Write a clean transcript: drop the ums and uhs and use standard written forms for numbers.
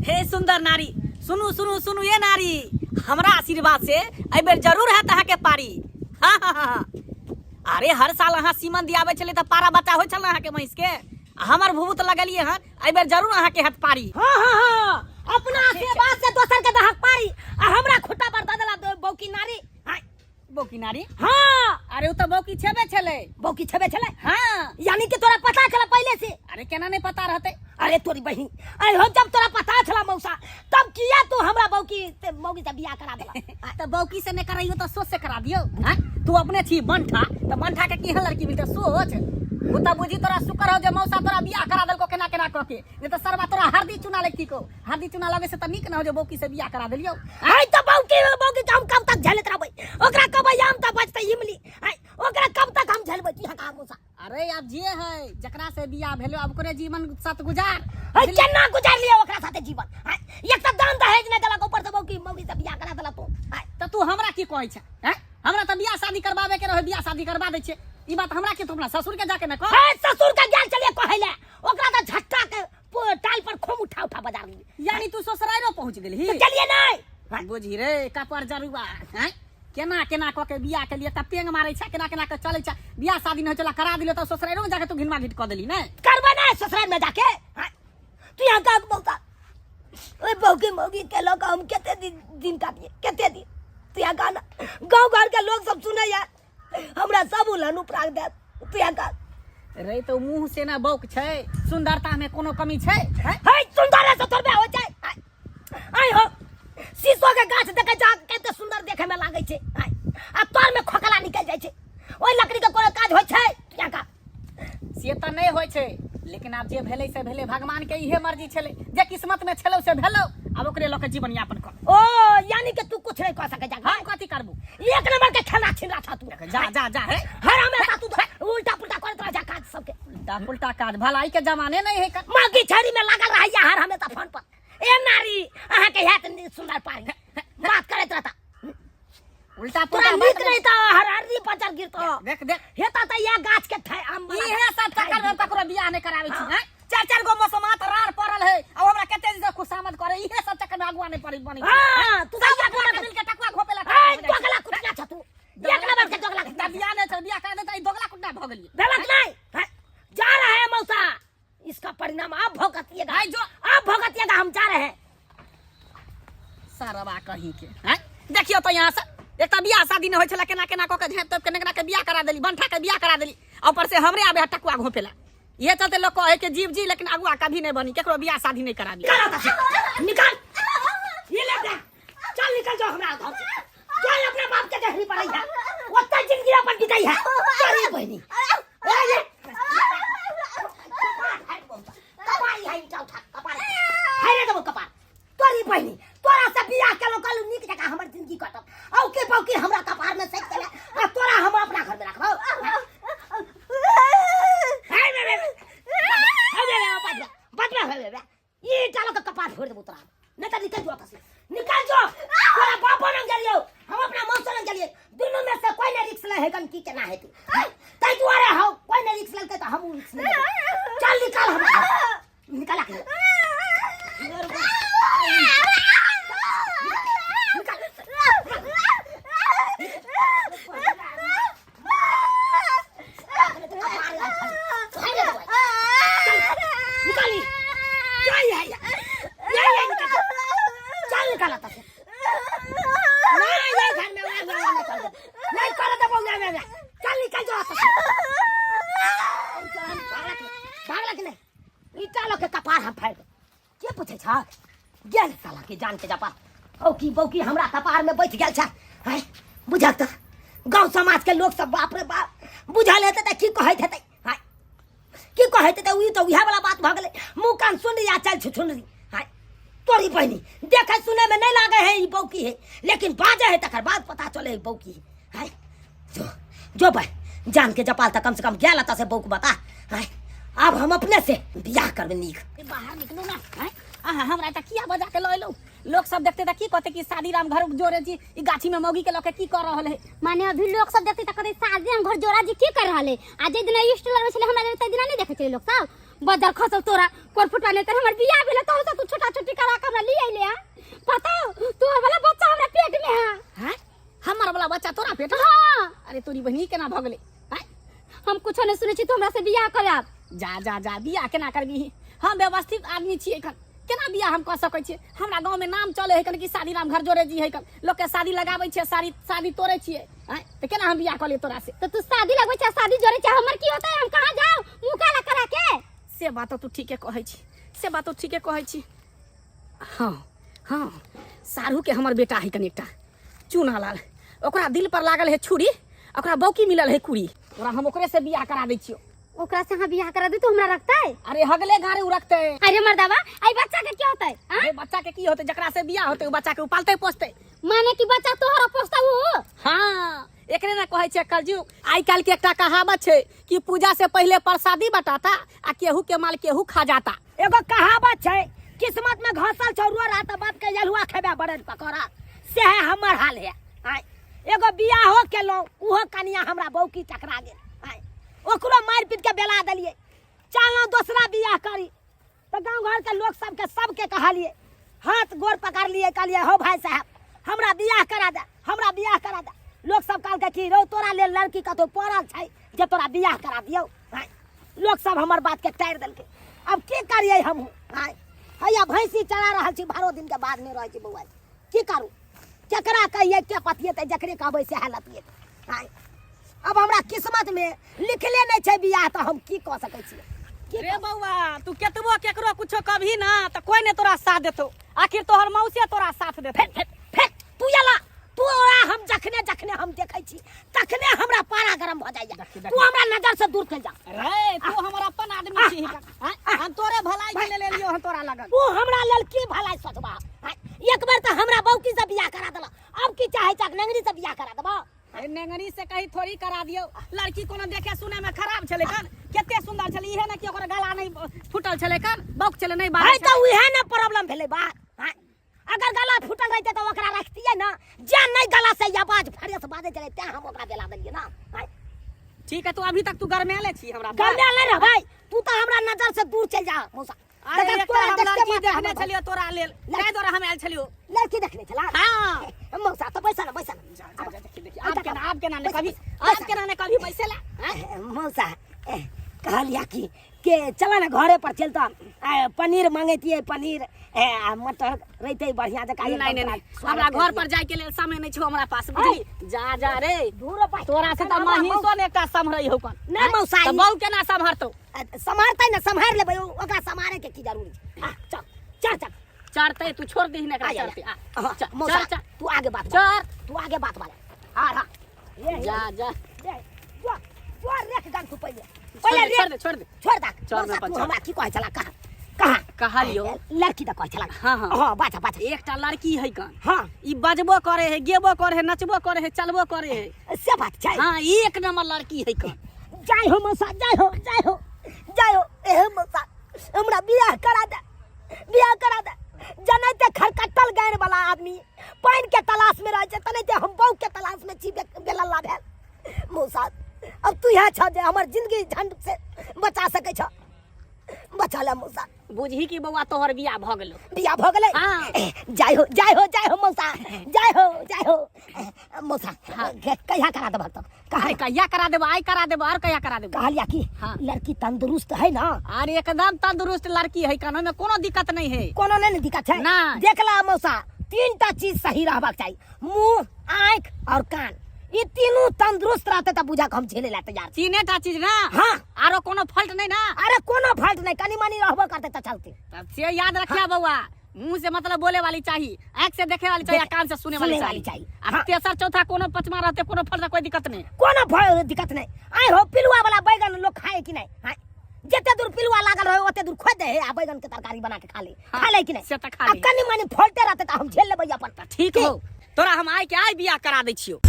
हे सुंदर नारी, सुनू सुनू सुनू ये नारी, हमरा आशीर्वाद से एहि बेर जरूर हैत अहाँके पारी। हाँ हाँ हाँ हाँ। अरे हर साल अहाँ सीमन दियाबै छलियै तऽ पारा बच्चा होइ छल ने अहाँके म्हैस के, आ हमर भूत लगलियै हन, एहि बेर जरूर अहाँके हैत पारी। हाँ हाँ हाँ, अपना आशीर्वाद से दोसर के दहक पारी आ हमरा खुट्टा पर दऽ देला बौकी नारी। आय। बौकी नारी? हाँ। अरे उ तऽ बौकी छेबे छलै। बौकी छेबे छलै? हाँ। यानी कि तोरा पता छला पहले से? अरे केना नहीं पता रहते। अरे तोरी बहिन, अरे हो जब तोरा पता छला मौसा तब किया तू हमरा बौकी से मौगी से बियाह करा देला? त बौकी से नहीं कराइयो त सोच से करा दियो। हाँ? तू अपने छी बंठा, त बंठा के केहन लड़की मिलते सोच। उ त बुझी तोरा शुक्र हो जे मौसा तोरा बियाह करा देलको केना केना क के, नहीं त सरवा तोरा हरदी चुना लगती को, हरदी चुना लगे से त नीक न हो जे बौकी से बियाह करा देलियो। आइ त बौकी बौकी के हम कब तक झेलत रहबै, ओकरा कब आम त बचतै इमली, आइ ओकरा कब तक हम झेलबै की हका मौसा। अरे अब जे है जकरा से बियाह भेलो अब ओकरे जीवन साथ गुजार। अरे केना गुजार लियो ओकरा साथे जीवन? आइ एक त दान दहेज नै देलक, ऊपर से बौकी मौगी से बियाह करा देलक तू। आइ त तू हमरा की कहै छ? हैं? हमरा त बियाह शादी करबावे के रहे, बियाह शादी करबा दै छियै। ई बात हमरा के तू अपना ससुर के जाके न कह। हे ससुर के गेल चलिए कहै ले, ओकरा त झटका के टाल पर खूब उठा उठा बजार ली। यानी तू ससुराइरो पहुंच गेलही? तो चलिए नहीं। बुझी रे कपर जरुआ, हैं? केना केना क के बियाह के लिए त पेंग मारै छै, केना केना के चलै छै, बियाह शादी नहि चला करा दिलो त ससुराइरो में जाके तू घिनवा घिट क देली नै? करबे नै ससुराल में जाके। हाँ, तू यहाँ का मौका ओए बौकी मौगी के लोग हम केते दिन दिन काटिए केते दिन। तू यहाँ का ना गांव घर के लोग सब सुने यार हमरा सब उलन उपराग दे। तू यहाँ का रे तो मुंह से ना बौक छै, सुंदरता में कोनो कमी छै? हैं? हे सुंदर से थोड़बे हो जाए। आय हो शीशो के गाछ देखे जा कते सुंदर देखे में लागे छै, आय आ तोर में खोखला निकल जाय छै। ओइ लकड़ी के कोनो काज होय छै? तू यहाँ का से त नहीं होय छै, लेकिन आब जे भेलै से भेलै, भगवान के इहे मर्जी छलै, जे किस्मत में छलै से भेलौ, आब ओकरे लऽ के जीवन यापन कर। ओ यानी कि तू कुछ नहीं कह सके जा। हम कथी करबू? एक नंबर के खेला छिनरा छा तू। जा जा जा हे। हर हमेशा तू उल्टा पुल्टा करत रह जा काज सबके। उल्टा पुल्टा काज भलाई के जमाने नहीं है। मागी छड़ी में लागल रह या हर हमेशा फोन पर। ए नारी अहाँ के हाथ सुंदर पारी बात करत रहता। उल्टा तोरा पुल्टा नीक बात नहीं त हर हर पचर गिरतो। देख देख। हेता त या गाछ के ठाई आम वाला इहे सब ठाई चक्कर में गिरतो। ककरो बियाह नहीं करावे छी, हैं? चार चार गो मसोमात रार पड़ल है, आ हमरा कते दिन से खुशामद करे, इहे सब चक्कर में अगुआ नहीं पड़ी बनी। हां, तू सब सब अगुआ के मिल के टकुआ घोपेला ए, खा जाइ छै। दोगला कुटना छ तू। एक नंबर के दोगला कुटना। बियाह नहीं छ, बियाह करा देता, ई दोगला कुटना भ गेलियै। भेलक नहीं? हैं? जा रहा है मौसा, इसका परिणाम आप भुगतिएगा। भाई जो आप भुगतिएगा, हम जा रहे हैं। सरवा कहीं के, हैं? देखियो तो यहाँ से एक तो बियाह शादी नहीं होय छला, केना केना क के झाँपि तोपि के केना के बियाह करा देली, बंठा के बियाह करा देली, आ ऊपर से हमरे आबे टकुआ घोपेला। ये चलते लोग कहे के जीव जी, लेकिन अगुआ कभी नहीं बनी, केकरो बियाह शादी नहीं कराबी। निकाल आता से, निकाल। ये ले जा, चल निकल जाओ हमरा घर से। चल अपना बाप के देखनी पड़ै है, ओतै जिंदगी अपन बिताई है। चल ये बहिनी। ए, ये। कपार है कपार है, ईटा उठा, कपार है। है रे देबो कपार। तोरी बहिनी, तोरा से बियाह केलौ कहलौ नीक जकाँ हमर जिंदगी कटत, औके पौके हमरा कपार में सटि गेलै, आ तोरा हम अपना घर में राखबौ। हे रे रे रे। हे रे रे, बजबे, बजबे, हे रे रे। ई टालो के कपार फोड़ देबौ तोरा, नहीं तो निकल जो आपस में, निकल जो। तोरा बापो लग गेलियौ, हम अपना मौसो लग गेलियै, दुनू में से कोई नहीं रिक्स ले है कन की केना हेतै। तै दुआरे हौ, कोई नहीं रिक्स लेलकै त हमहूँ रिक्स ले लेबै। चल निकाल हमरा घर से। निकाल आके। निकाल। चल चल निकाल आता से। नहीं, नहीं, घर में, नहीं, नहीं, नहीं, नहीं, नहीं, कर दे बोल, नहीं, नहीं, नहीं। चल निकल जाओ आता से। भागला कि नहीं? ईटा लोग के कपार हम फाड़ दे। के पूछे छा? गेल साला के जान के जापा। औकी बौकी हमरा कपार में बैठ गेल छा। हैं? बुझक त गांव समाज के लोग सब बाप रे बाप बुझल हेतै त की कहैत हेतै? हैं? की कहैत हेतै? ई त उएह वाला बात भऽ गेलै, मुँह कान सुनरी आ चल छुछुनरी। हैं? तोरी बहिनी देखे सुने में नहीं लागे है ई बौकी है, लेकिन बाजे है तकर बाद पता चले है बौकी है। हैं? जो जो भाई जान के जपाल तक कम से कम गेल से बौक बता। हैं? अब हम अपने से बियाह करबे नीक। बाहर निकलू ना। हैं? अहाँ हमरा तऽ किया बजा के लऽ एलहुँ? लोग सब देखते तऽ की कहते कि शादी राम घर जोड़े जी ई गाछी में मौगी के लऽ के की कर रहल है? माने अभी लोग सब देखते तऽ कहते शादी राम घर जोड़ा जी की कर रहल है? आ जे दिना इष्ट लड़बै छलै हमरा तै दिना नहि देखै छलै लोग सब। बदल खसल तोरा कोर फुटवा नहीं तर हमर बियाह भेल तोहू से तू छोटा छोटी करा के हमरा तोरी बहिनी केना भऽ गेलै आँय? हम कुछो नहीं सुनै छी तू हमरा से बियाह कर आब। जा जा जा, बियाह केना करबी? हम व्यवस्थित आदमी छी, एखन केना बियाह हम कऽ सकै छियै? हमरा गाँवमे नाम चलै है कन कि शादी राम घर जोड़े जी है कन, लोकके शादी लगाबै छियै, सारी शादी तोड़ै छियै। आँय, तऽ केना हम बियाह कऽ लियै तोरा से? तऽ तू शादी लगबै छै, शादी जोड़ै छै, हमर की होतै? हम कहाँ जाउ मुँह काला करा के? से बात तू ठीके कहै छी, से बात तू ठीके कहै छी। हाँ हाँ, साढ़ू के हमर बेटा है कन एकटा चूना लाल, ओकरा दिल पर लागल है छुरी, ओकरा बौकी मिलल है कुड़ी, ओकरा हम ओकरे से बियाह करा दै छियो। ओकरा से अहाँ बियाह करा दे तो हमरा रखतै? अरे हगले गारे उ रखतै। अरे मर्दावा, आई बच्चा के की होतै? आँ? अरे बच्चा के की होतै? जकरा से बियाह होतै उ बच्चा के उ पालतै पोसतै। माने कि बच्चा तोहर पोसतै उ? हाँ, एकरे ना कहै छै कलयुग। आइ काल्हि के एकटा कहावत छै कि पूजा से पहिले प्रसादी बटाता आ केहू के माल केहू खा जाता। एगो कहावत छै, किस्मत में घसल छौ रोड़ा तऽ बाप के जलुआ खेबे बड़न पकौड़ा, से है हमर हाल है। आय एगो बियाहो केलहुँ, उहो कनिया हमरा बौकी टकरा गेल। आय ओकरो मारि पीट के बेला देलियै। चाहलहुँ दोसरा बियाह करी तऽ गाँव घर के लोक सबके सबके कहलियै, हाथ गोर पकड़लियै, कहलियै हौ भाई साहब हमरा बियाह करा दे, हमरा बियाह करा दे। लोक सब कहलकै कि रौ तोरा लेल लड़की कतौ पड़ल छै जे तोरा बियाह करा दियौ। आँय लोक सब हमर बात के टारि देलकै। अब की करियै हमहूँ? आँय हैया भैंसी चरा रहल छी, 12 दिन के बाद नहि रहै छी बौआ, की करू? केकरा कहियै के पतियेतै? जकरे कहबै सएह लतियेतै। आँय अब हमरा किस्मत में लिखले नहि छै बियाह, तऽ हम की कऽ सकै छियै? की रे बौआ, तू केतबो केकरो कुछो कभी ना तऽ कोई ने तोरा साथ देतौ, आखिर तोहर मौसे तोरा साथ देतौ। फेक फेक फेक तू एला, तोरा हम जखने जखने हम देखै छी तखने हमरा पारा गरम भऽ जाइया। देखी, देखी। तू हमरा नजर से दूर चलि जा। रे तू हमर अपन आदमी छी, आँय? हम तोरे भलाई के लेल एलियो हन तोरा लगन। तू हमरा लेल की भलाई सोचबा? आँय? एक बेर तऽ हमरा बौकी से बियाह करा देला, अब की चाहै छक नेंगरी से बियाह करा देबा? अरे नेंगरी से कहीं थोड़ी करा दियो, लड़की कोनो देखे सुने में खराब छलै कन, कते सुंदर छलै, इहे ने कि ओकर गला नहीं फूटल छलै कन, बौक छलै नहीं बाजै है तऽ छलै। उहे ने प्रॉब्लम भेलै बा। आँय? अगर गला फूटल रहते तऽ ओकरा रखतियै ना, जे नहीं गला से आवाज फ्रेश बाजै छलै तें हम ओकरा बेला देलियै ना। आँय? ठीक है, तू अभी तक तू गरमेले छी हमरा पर। गरमेले नहीं रह भाई, तू तऽ हमरा नजर से दूर चलि जा मौसा। अरे देखा, एकटा तोरा हम देखते लड़की माथा देखने हमर छलियो तोरा लेल, लड़की- ताहि दुआरे हम आयल छलियो। लड़की देखने छला? हाँ। मौसा तऽ बैसा ना, बैसा ना। जा, जा, जा, देखी, देखी। आब आब केना, आब केना ने बैसा, कभी, बैसा। आब केना ने कभी बैसेला, आँय? मौसा, कहलिया कि के चला ना घरे पर चलता, पनीर मांगेतियै, पनीर आ मटर रहितै बढ़िया जकाँ एकदम। नहीं, नहीं, नहीं, तोरा हमरा स्वागत घर पर जाय के लेल समय नहीं छौ हमरा पास, बुझली? जा जा रे, दूर बा। तोरा से तऽ हमरा महीसो ने एकटा सम्हरै हौ कन। नहीं मौसा, तऽ ई- बहू केना सम्हरतौ? सम्हारतै ने, सम्हारि लेबै ओकरा, सम्हारे के की जरूरी छै? आ चल चल चल। चढ़तै, तू छोड़ दही ने एकरा। आ जा, चढ़तै, आ, हाँ, चल, मौसा, चल, चल। तू आगे बात बाज। चढ़। तू आगे बात बाज। हाँ हाँ, ये, जा जा। ये, जो जो रेख गान तू पहिले छोड़ पहिले दे, छोड़ रेख दे, छोड़ दे। छोड़ दा। चढ़ मौसा, ना, तू चढ़। हमरा की कहै छला? कहाँ कहाँ कहलियो। लड़की तऽ कहै छला? हाँ, हाँ। हाँ, बाजा बाजा। एकटा लड़की है कन। हाँ। ई बजबो करे है, गेबो करे है, नचबो करे है, चलबो करे है। से बात छै? हाँ, एक नंबर लड़की है कन। जाय हो मौसा, जाय हो, जाय हो, जाय हो। एहे मौसा, हमरा बियाह करा दे, बियाह करा दे। जनैते खरकट्टल गानि वाला आदमी पानि के तलाश में रहै छै, तनैते हम बहू के तलाश में छी। बेलल्ला भेल मौसा, अब तू यहाँ छ जे हमर जिंदगी झंड से बचा सकै छ, बचा ले मौसा। बुझही कि बौआ तोहर बियाह भऽ गेलो। बियाह भऽ गेलै? हाँ। जाय हो, जाय हो, जाय हो मौसा, जाय हो, जाय हो मौसा। हाँ। कहिया करा देबह तब? कहा? अरे कहिया करा देबो? आइ करा देबो, और कहिया करा देबो? कहलिया कि हाँ। लड़की तंदुरुस्त है ना? अरे एकदम तंदुरुस्त लड़की है कन, ओहिमे कोनो दिक्कत नहीं है। कोनो नहीं ने दिक्कत है? नहीं। देखला मौसा, तीन टा चीज सही रहबाक चाही, मुंह, आँख और कान, ई तीनू तंदुरुस्त रहते तऽ बुझा हम झेले ला तैयार छी। तीने टा चीज ना? हाँ। आरो कोनो फॉल्ट नहीं ना? अरे कोनो फॉल्ट नहीं, कनी मनी रहबो करते तऽ चलते। तब से याद रखिया बौआ, मुंह से मतलब बोले वाली चाहिए, आँख से देखे वाली चाहिए, कान से सुने वाली सुने वाली चाहिए। चाहिए। आ हाँ। तेसर चौथा कोनो पचमा रहते कोनो फॉल्ट, कोई दिक्कत नहीं। कोनो दिक्कत नहीं। आइ हो पिलुआ वाला बैगन लोग खाए कि नहीं? आँय? जते दूर पिलुआ लागल रहे ओते दूर खोद दे है आ बैगन के तरकारी बना के खा ले। हाँ, खा ले कि नहीं? से तऽ खा आ ले। कनी मनी फॉल्टे रहते तऽ हम झेल लेबै अपन। तऽ ठीक की? हो, तोरा हम आइ के आइ बियाह करा दै छियौ।